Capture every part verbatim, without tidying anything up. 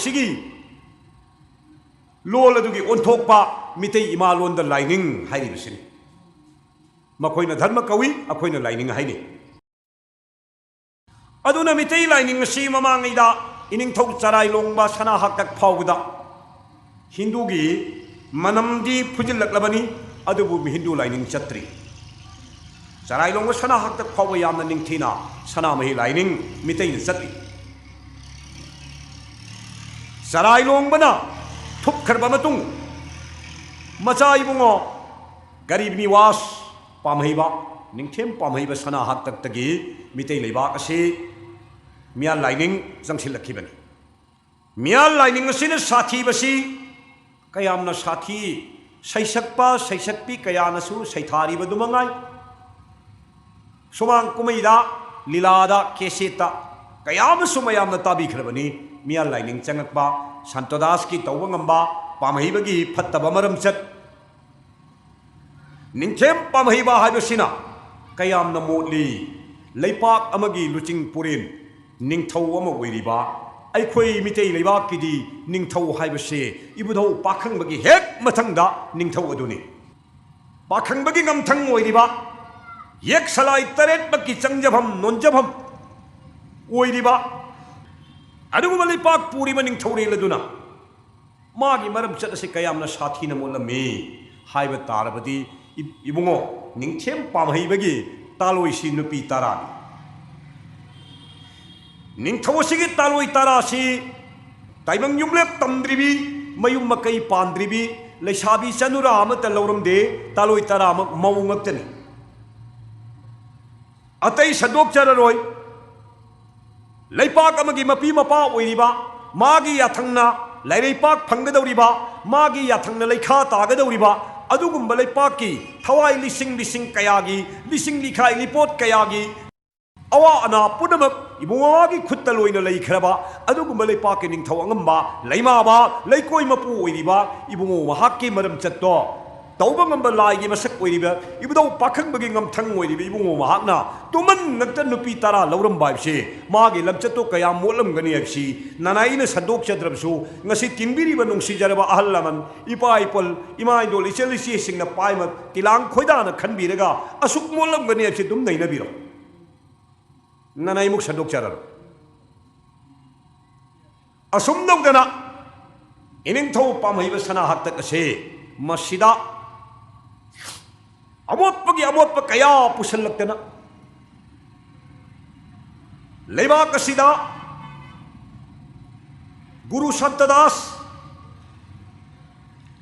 ꯁꯤꯒꯤ ꯂꯣꯜ ꯑꯗꯨꯒꯤ ꯑꯣꯟꯊꯣꯛꯄ ꯃꯤꯇꯩ ꯏꯃꯥ ꯂꯣꯟꯗ ꯂꯥꯏꯅꯤꯡ ꯍꯥꯏꯔꯤꯕꯁꯤꯅꯤ꯫ ꯃꯈꯣꯏꯅ ꯙꯔꯃ ꯀꯧꯏ, ꯑꯩꯈꯣꯏꯅ ꯂꯥꯏꯅꯤꯡ ꯍꯥꯏꯅꯩ꯫ ꯑꯗꯨꯅ ꯃꯤꯇꯩ ꯂꯥꯏꯅꯤꯡ ꯑꯁꯤ ꯃꯃꯥꯡꯉꯩꯗ ꯏꯅꯤꯡꯊꯧ ꯆꯔꯥꯏꯂꯣꯡꯕ ꯁꯅꯥ ꯍꯥꯛꯇꯛ ꯐꯥꯎꯕꯗ ꯍꯤꯟꯗꯨꯒꯤ ꯃꯅꯝꯗꯤ ꯐꯨꯖꯤꯜꯂꯛꯂꯕꯅꯤ, ꯑꯗꯨꯕꯨ ꯍꯤꯟꯗꯨ ꯂꯥꯏꯅꯤꯡ ꯆꯠꯇ꯭ꯔꯤ꯫ ꯆꯔꯥꯏꯂꯣꯡꯕ ꯁꯅꯥ ꯍꯥꯛꯇꯛ ꯐꯥꯎꯕ ꯌꯥꯝꯅ ꯅꯤꯡꯊꯤꯅ ꯁꯅꯥꯃꯍꯤ ꯂꯥꯏꯅꯤꯡ ꯃꯤꯇꯩꯅ ꯆꯠꯂꯤ꯫ ꯆꯔꯥꯏꯂꯣꯡꯕꯅ ꯊꯨꯞꯈ꯭ꯔꯕ ꯃꯇꯨꯡ, ꯃꯆꯥ ꯏꯕꯨꯡꯉꯣ ꯒꯔꯤꯕ ꯅꯤꯋꯥꯁ ꯄꯥꯝꯍꯩꯕ, ꯅꯤꯡꯊꯦꯝ ꯄꯥꯝꯍꯩꯕ ꯁꯅꯥ ꯍꯥꯛꯇꯛꯇꯒꯤ ꯃꯤꯇꯩ ꯂꯩꯕꯥꯛ ꯑꯁꯤ ꯃꯤꯌꯥꯟ ꯂꯥꯏꯅꯤꯡ ꯆꯪꯁꯤꯜꯂꯛꯈꯤꯕꯅꯤ꯫ ꯃꯤꯌꯥꯟ ꯂꯥꯏꯅꯤꯡ ꯑꯁꯤꯅ ꯁꯥꯊꯤꯕꯁꯤ ꯀꯌꯥꯝꯅ ꯁꯥꯊꯤ, ꯁꯩꯁꯛꯄ ꯁꯩꯁꯛꯄꯤ ꯀꯌꯥꯅꯁꯨ ꯁꯩꯊꯥꯔꯤꯕꯗꯨ ꯃꯉꯥꯏ꯫ ꯁꯨꯃꯥꯡ ꯀꯨꯝꯍꯩꯗ, ꯂꯤꯂꯥꯗ, ꯀꯦꯁꯦꯠꯇ ꯀꯌꯥ ꯑꯃꯁꯨ ꯃꯌꯥꯝꯅ ꯇꯥꯕꯤꯈ꯭ꯔꯕꯅꯤ꯫ ꯃꯤꯌꯥꯟ ꯂꯥꯏꯅꯤꯡ ꯆꯪꯉꯛꯄ, ꯁꯥꯟꯇꯣꯗꯥꯁꯀꯤ ꯇꯧꯕ ꯉꯝꯕ, ꯄꯥꯝꯍꯩꯕꯒꯤ ꯐꯠꯇꯕ ꯃꯔꯝꯆꯠ, ꯅꯤꯡꯊꯦꯝ ꯄꯥꯝꯍꯩꯕ ꯍꯥꯏꯕꯁꯤꯅ ꯀꯌꯥꯝꯅ ꯃꯣꯠꯂꯤ꯫ ꯂꯩꯄꯥꯛ ꯑꯃꯒꯤ ꯂꯨꯆꯤꯡ ꯄꯨꯔꯦꯟ, ꯅꯤꯡꯊꯧ ꯑꯃ ꯑꯣꯏꯔꯤꯕ ꯑꯩꯈꯣꯏ ꯃꯤꯇꯩ ꯂꯩꯕꯥꯛꯀꯤꯗꯤ ꯅꯤꯡꯊꯧ ꯍꯥꯏꯕꯁꯦ ꯏꯕꯨꯙꯧ ꯄꯥꯈꯪꯕꯒꯤ ꯍꯦꯛ ꯃꯊꯪꯗ ꯅꯤꯡꯊꯧ ꯑꯗꯨꯅꯤ꯫ ꯄꯥꯈꯪꯕꯒꯤ ꯉꯝꯊꯪ ꯑꯣꯏꯔꯤꯕ, ꯌꯦꯛ ꯁꯂꯥꯏ ꯇꯔꯦꯠꯃꯛꯀꯤ ꯆꯪꯖꯐꯝ ꯅꯣꯟꯖꯐꯝ ꯑꯣꯏꯔꯤꯕ ꯑꯗꯨꯒꯨꯝꯕ ꯂꯩꯄꯥꯛ ꯄꯨꯔꯤꯕ ꯅꯤꯡꯊꯧꯔꯦꯜ ꯑꯗꯨꯅ ꯃꯥꯒꯤ ꯃꯔꯝꯆꯠ ꯑꯁꯤ ꯀꯌꯥꯝꯅ ꯁꯥꯊꯤꯅ ꯃꯣꯠꯂꯝꯃꯤ ꯍꯥꯏꯕ ꯇꯥꯔꯕꯗꯤ, ꯏ-, ꯏꯕꯨꯡꯉꯣ, ꯅꯤꯡꯊꯦꯝ ꯄꯥꯝꯍꯩꯕꯒꯤ ꯇꯥꯂꯣꯏꯁꯤ ꯅꯨꯄꯤ ꯇꯔꯥꯅꯤ꯫ ꯅꯤꯡꯊꯧ ꯑꯁꯤꯒꯤ ꯇꯥꯂꯣꯏ ꯇꯔꯥꯁꯤ ꯇꯥꯏꯕꯪ ꯌꯨꯝꯂꯦꯞ ꯇꯝꯗ꯭ꯔꯤꯕꯤ, ꯃꯌꯨꯝ ꯃꯀꯩ ꯄꯥꯟꯗ꯭ꯔꯤꯕꯤ, ꯂꯩꯁꯥꯕꯤ ꯆꯅꯨꯔꯥ ꯑꯃꯠꯇ ꯂꯧꯔꯝꯗꯦ꯫ ꯇꯥꯂꯣꯏ ꯇꯔꯥꯃꯛ ꯃꯧ ꯉꯥꯛꯇꯅꯤ꯫ ꯑꯇꯩ ꯁꯟꯗꯣꯛꯆꯔꯔꯣꯏ꯫ ꯂꯩꯄꯥꯛ ꯑꯃꯒꯤ ꯃꯄꯤ ꯃꯄꯥ ꯑꯣꯏꯔꯤꯕ, ꯃꯥꯒꯤ ꯌꯥꯊꯪꯅ ꯂꯩꯔꯩꯄꯥꯛ ꯐꯪꯒꯗꯧꯔꯤꯕ, ꯃꯥꯒꯤ ꯌꯥꯊꯪꯅ ꯂꯩꯈꯥ ꯇꯥꯒꯗꯧꯔꯤꯕ ꯑꯗꯨꯒꯨꯝꯕ ꯂꯩꯄꯥꯛꯀꯤ ꯊꯋꯥꯏ ꯂꯤꯁꯤꯡ ꯂꯤꯁꯤꯡ ꯀꯌꯥꯒꯤ, ꯂꯤꯁꯤꯡ ꯂꯤꯈꯥꯏ ꯂꯤꯄꯣꯠ ꯀꯌꯥꯒꯤ ꯑꯋꯥ ꯑꯅꯥ ꯄꯨꯝꯅꯃꯛ ꯏꯕꯨꯡꯉꯣ ꯃꯥꯒꯤ ꯈꯨꯠꯇ ꯂꯣꯏꯅ ꯂꯩꯈ꯭ꯔꯕ ꯑꯗꯨꯒꯨꯝꯕ ꯂꯩꯄꯥꯛꯀꯤ ꯅꯤꯡꯊꯧ ꯑꯉꯝꯕ, ꯂꯩꯃꯥꯕ, ꯂꯩꯀꯣꯏ ꯃꯄꯨ ꯑꯣꯏꯔꯤꯕ ꯏꯕꯨꯡꯉꯣ ꯃꯍꯥꯛꯀꯤ ꯃꯔꯝꯆꯠꯇꯣ ꯇꯧꯕ ꯉꯝꯕ ꯂꯥꯏꯒꯤ ꯃꯁꯛ ꯑꯣꯏꯔꯤꯕ ꯏꯕꯨꯙꯧ ꯄꯥꯈꯪꯕꯒꯤ ꯉꯝꯊꯪ ꯑꯣꯏꯔꯤꯕ ꯏꯕꯨꯡꯉꯣ ꯃꯍꯥꯛꯅ ꯇꯨꯃꯟ ꯉꯛꯇ ꯅꯨꯄꯤ ꯇꯔꯥ ꯂꯧꯔꯝꯕ ꯍꯥꯏꯕꯁꯤ ꯃꯥꯒꯤ ꯂꯝꯆꯠꯇꯣ ꯀꯌꯥꯝ ꯃꯣꯠꯂꯝꯒꯅꯤ ꯍꯥꯏꯕꯁꯤ ꯅꯅꯥꯏꯅ ꯁꯟꯗꯣꯛꯆꯗ꯭ꯔꯕꯁꯨ, ꯉꯁꯤ ꯇꯤꯟꯕꯤꯔꯤꯕ ꯅꯨꯡꯁꯤꯖꯔꯕ ꯑꯍꯜ ꯂꯃꯟ, ꯏꯄꯥ ꯏꯄꯜ, ꯏꯃꯥ ꯏꯗꯣꯜ, ꯏꯆꯜ ꯏꯆꯦꯁꯤꯡꯅ ꯄꯥꯏꯃ ꯇꯤꯂꯥꯡ ꯈꯣꯏꯗꯥꯅ ꯈꯟꯕꯤꯔꯒ ꯑꯁꯨꯛ ꯃꯣꯠꯂꯝꯒꯅꯤ ꯍꯥꯏꯕꯁꯤ ꯑꯗꯨꯝ ꯅꯩꯅꯕꯤꯔꯣ꯫ ꯅꯅꯥꯏꯃꯨꯛ ꯁꯟꯗꯣꯛꯆꯔꯔꯣꯏ꯫ ꯑꯁꯨꯝ ꯇꯧꯗꯅ ꯏꯅꯤꯡꯊꯧ ꯄꯥꯝꯍꯩꯕ ꯁꯅꯥ ꯍꯥꯛꯇꯛ ꯑꯁꯦ ꯃꯁꯤꯗ ꯑꯃꯣꯠꯄꯒꯤ ꯑꯃꯣꯠꯄ ꯀꯌꯥ ꯄꯨꯁꯜꯂꯛꯇꯅ ꯂꯩꯕꯥꯛ ꯑꯁꯤꯗ ꯒꯨꯔꯨ ꯁꯟꯇꯗꯥꯁ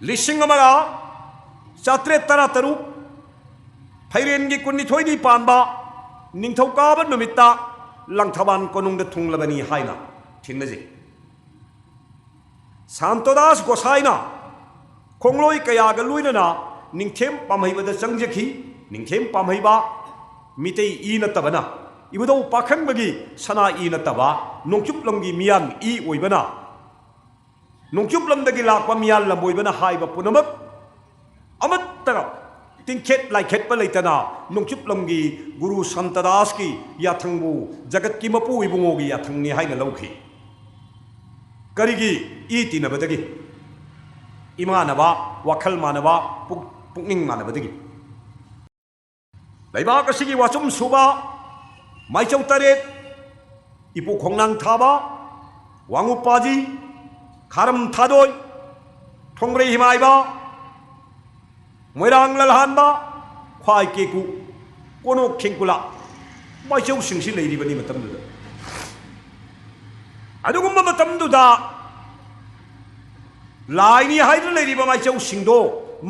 ꯂꯤꯁꯤꯡ ꯑꯃꯒ ꯆꯥꯇ꯭ꯔꯦꯠ ꯇꯔꯥ ꯇꯔꯨꯛ ꯐꯩꯔꯦꯟꯒꯤ ꯀꯨꯟꯅꯤꯊꯣꯏꯅꯤ ꯄꯥꯟꯕ ꯅꯤꯡꯊꯧꯀꯥꯕ ꯅꯨꯃꯤꯠꯇ ꯂꯪꯊꯕꯥꯜ ꯀꯣꯅꯨꯡꯗ ꯊꯨꯡꯂꯕꯅꯤ ꯍꯥꯏꯅ ꯊꯦꯡꯅꯖꯩ꯫ ꯁꯥꯟꯇꯣꯗꯥꯁ ꯒꯣꯁꯥꯏꯅ ꯈꯣꯡꯂꯣꯏ ꯀꯌꯥꯒ ꯂꯣꯏꯅꯅ ꯅꯤꯡꯊꯦꯝ ꯄꯥꯝꯍꯩꯕꯗ ꯆꯪꯖꯈꯤ꯫ ꯅꯤꯡꯊꯦꯝ ꯄꯥꯝꯍꯩꯕ ꯃꯤꯇꯩ ꯏ ꯅꯠꯇꯕꯅ, ꯏꯕꯨꯙꯧ ꯄꯥꯈꯪꯕꯒꯤ ꯁꯅꯥ ꯏ ꯅꯠꯇꯕ ꯅꯣꯡꯆꯨꯞ ꯂꯝꯒꯤ ꯃꯤꯌꯥꯟ ꯏ ꯑꯣꯏꯕꯅ, ꯅꯣꯡꯆꯨꯞ ꯂꯝꯗꯒꯤ ꯂꯥꯛꯄ ꯃꯤꯌꯥꯟ ꯂꯝꯕꯣꯏꯕꯅ ꯍꯥꯏꯕ ꯄꯨꯝꯅꯃꯛ ꯑꯃꯠꯇ ꯇꯤꯡꯈꯦꯠ ꯂꯥꯏꯈꯦꯠꯄ ꯂꯩꯇꯅ ꯅꯣꯡꯆꯨꯞ ꯂꯝꯒꯤ ꯒꯨꯔꯨ ꯁꯟꯇꯗꯥꯁꯀꯤ ꯌꯥꯊꯪꯕꯨ ꯖꯒꯠꯀꯤ ꯃꯄꯨ ꯏꯕꯨꯡꯉꯣꯒꯤ ꯌꯥꯊꯪꯅꯤ ꯍꯥꯏꯅ ꯂꯧꯈꯤ꯫ ꯀꯔꯤꯒꯤ? ꯏ ꯇꯤꯟꯅꯕꯗꯒꯤ, ꯏꯃꯥꯟꯅꯕ, ꯋꯥꯈꯜ ꯃꯥꯟꯅꯕ, ꯄꯨꯛ-, ꯄꯨꯛꯅꯤꯡ ꯃꯥꯟꯅꯕꯗꯒꯤ꯫ ꯂꯩꯕꯥꯛ ꯑꯁꯤꯒꯤ ꯋꯥꯆꯨꯝ ꯁꯨꯕ ꯃꯥꯏꯆꯧ ꯇꯔꯦꯠ, ꯏꯄꯨ ꯈꯣꯡꯅꯥꯡ ꯊꯥꯕ, ꯋꯥꯉꯨ ꯄꯥꯖꯤ, ꯈꯥꯔꯝ ꯊꯥꯗꯣꯏ, ꯊꯣꯡꯕ꯭ꯔꯩ ꯍꯤꯃꯥꯏꯕ, ꯃꯣꯏꯔꯥꯡ ꯂꯜꯍꯥꯟꯕ, ꯈ꯭ꯋꯥꯏ ꯀꯦꯀꯨ, ꯀꯣꯅꯣꯛ ꯈꯦꯡꯀꯨꯂꯥ, ꯃꯥꯏꯆꯧꯁꯤꯡꯁꯤ ꯂꯩꯔꯤꯕꯅꯤ ꯃꯇꯝꯗꯨꯗ꯫ ꯑꯗꯨꯒꯨꯝꯕ ꯃꯇꯝꯗꯨꯗ ꯂꯥꯏꯅꯤ ꯍꯥꯏꯗꯨꯅ ꯂꯩꯔꯤꯕ ꯃꯥꯏꯆꯧꯁꯤꯡꯗꯣ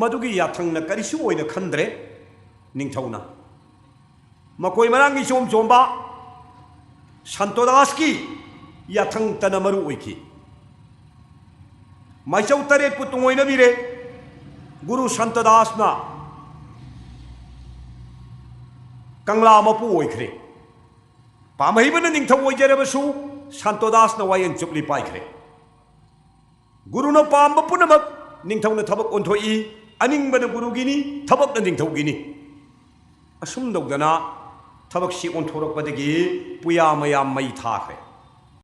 ꯃꯗꯨꯒꯤ ꯌꯥꯊꯪꯅ ꯀꯔꯤꯁꯨ ꯑꯣꯏꯅ ꯈꯟꯗ꯭ꯔꯦ꯫ ꯅꯤꯡꯊꯧꯅ ꯃꯈꯣꯏ ꯃꯔꯥꯡ ꯏꯆꯣꯝ ꯆꯣꯝꯕ ꯁꯟꯇꯣꯗꯥꯁꯀꯤ ꯌꯥꯊꯪꯇꯅ ꯃꯔꯨ ꯑꯣꯏꯈꯤ꯫ ꯃꯥꯏꯆꯧ ꯇꯔꯦꯠꯄꯨ ꯇꯨꯡꯑꯣꯏꯅꯕꯤꯔꯦ꯫ ꯒꯨꯔꯨ ꯁꯟꯇꯗꯥꯁꯅ ꯀꯪꯂꯥ ꯃꯄꯨ ꯑꯣꯏꯈ꯭ꯔꯦ꯫ ꯄꯥꯝꯍꯩꯕꯅ ꯅꯤꯡꯊꯧ ꯑꯣꯏꯖꯔꯕꯁꯨ ꯁꯟꯇꯣꯗꯥꯁꯅ ꯋꯥꯌꯦꯟ ꯆꯨꯞꯂꯤ ꯄꯥꯏꯈ꯭ꯔꯦ꯫ ꯒꯨꯔꯨꯅ ꯄꯥꯝꯕ ꯄꯨꯝꯅꯃꯛ ꯅꯤꯡꯊꯧꯅ ꯊꯕꯛ ꯑꯣꯟꯊꯣꯛꯏ꯫ ꯑꯅꯤꯡꯕꯅ ꯒꯨꯔꯨꯒꯤꯅꯤ, ꯊꯕꯛꯅ ꯅꯤꯡꯊꯧꯒꯤꯅꯤ꯫ ꯑꯁꯨꯝ ꯇꯧꯗꯅ ꯊꯕꯛꯁꯤ ꯑꯣꯟꯊꯣꯔꯛꯄꯗꯒꯤ ꯄꯨꯌꯥ ꯃꯌꯥꯝ ꯃꯩ ꯊꯥꯈ꯭ꯔꯦ꯫